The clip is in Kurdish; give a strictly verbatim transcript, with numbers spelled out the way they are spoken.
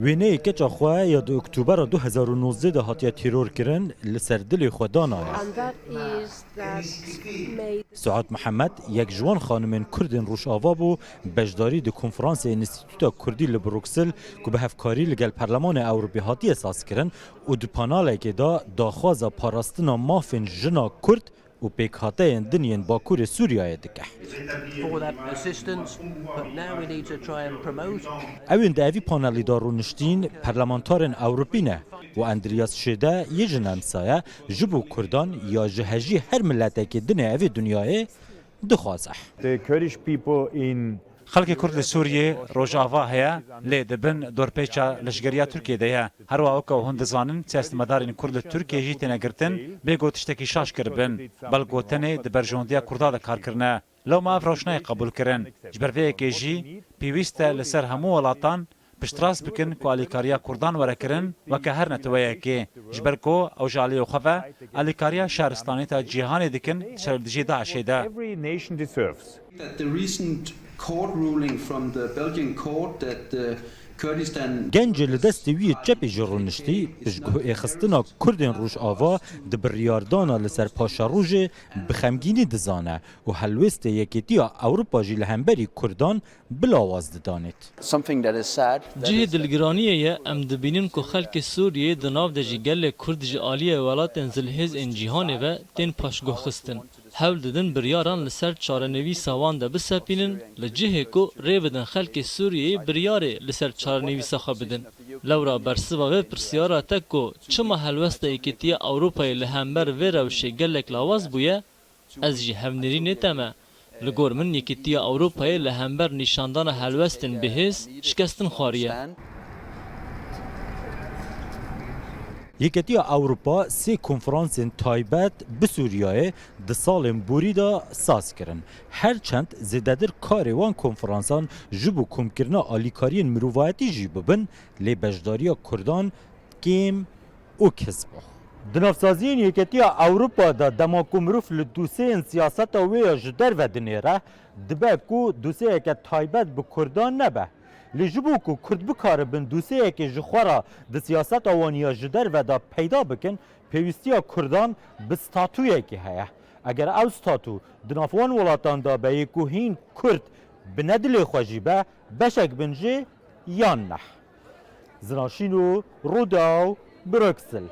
Wêneyê keça xwe ya di Oktobera du hezar û nozdeh de hatiye teror kirin, li ser dilê xwe danaye. Suad Mihemed yek ji wan xanimên Kurdên Rojava bû, beşdarî di konferansê Înstîtuta Kurdî li Bruksel ku bi hevkarî li gel Perlemanê Ewropî hatiye sazkirin û di panelekê de daxwaza parastina mafên jina Kurd û pêkhateyên din yên Bakurê Sûriyeyê dike. Ewên di evî panelî de rûniştîn parlamentarên Ewropî ne û Andreas Schede yê ji Nemsa ye, ji bo Kurdan ya ji hejî her miletekê din ê evê dinyayê dixwaze. The Kurdish people in Xelkê Kurd li Sûriyê Rojava heye, lê di bin dorpêça leşgeriya Tirkiyê de ye. Her wiha weke hûn dizanin, siyasetmedarên Kurd li Tirkiyê jî têne girtin, bê ku tiştekî şaş kiribin. Belgo tenê di berjewendiya Kurda de kar kirine. Lewma ev rewş nayê qebûlkirin. Ji ber vê yekê jî pêwîst e li ser hemû welatan piştrast bikin ku alîkariya Kurdan were kirin weke her neteweyekê. Ji ber ku ew ji aliyê xwe ve alîkariya şaristaniyeta cîhanê dikin di şer li dijî DAIŞê de. Every nation deserves. That the recent court ruling from the Belgian court that the Kurdistan Gencê li destê wî yê çepê jî rûniştî, piştguhêxistina Kurdên Rojava di biryardana li ser paşerojê bi xemgînî dizane û helwêstê Yekêtiya Ewropa jî li hemberî Kurdan bi lawaz didanêt. Something that is sad, that Cihê is that dilgiraniyê ye, em dibînin ku xelkê Sûriyeyê di nav de jî gelê Kurd ji aliyê welatên zilhêz ên cîhanê ve tên paşguhxistin. Hewl didin biryaran li ser çarenivîsa wan de bisepînin, li cihê ku rê bidin xelkê Sûriyeyê biryarê li ser çarenivîsa xwe bidin. Lewra bersiva vê pirsyara te ku çima helwesta Yekîtiya Ewropayê li hember vê rewşê gelek lawaz bûye, ez jî hevnêrînê te me. Li gor min Yekîtiya Ewropayê li hember nîşandana helwestên bihêz şikestin xwariye. Yekîtiya Ewropa sê konferansên taybet bi Sûriyeyê di salên borî de saz kirin. Her çend zêdetir karê wan konferansan ji bo komkirina alîkariyên mirovayetî jî bibin, lê beşdariya Kurdan kêm û kis bû. Di navsaziyên Yekîtiya Ewropa de dema ku mirov li doseyên siyaseta wê ya ji derve dinêre, dibe ku doseyeke taybet bi Kurdan nebe. Lê ji bo ku Kurd bikaribin doseyekê ji xwe re di siyaseta wan ya ji derve de peyda bikin, pêwîstiya Kurdan bi statuyekê heye. Eger ew statu di nav wan welatan de be yê ku hîn Kurd bi ne dilê xwe jî be, beşek bin jê yan neh. Zina Şîno, Rûdaw, Bruksel.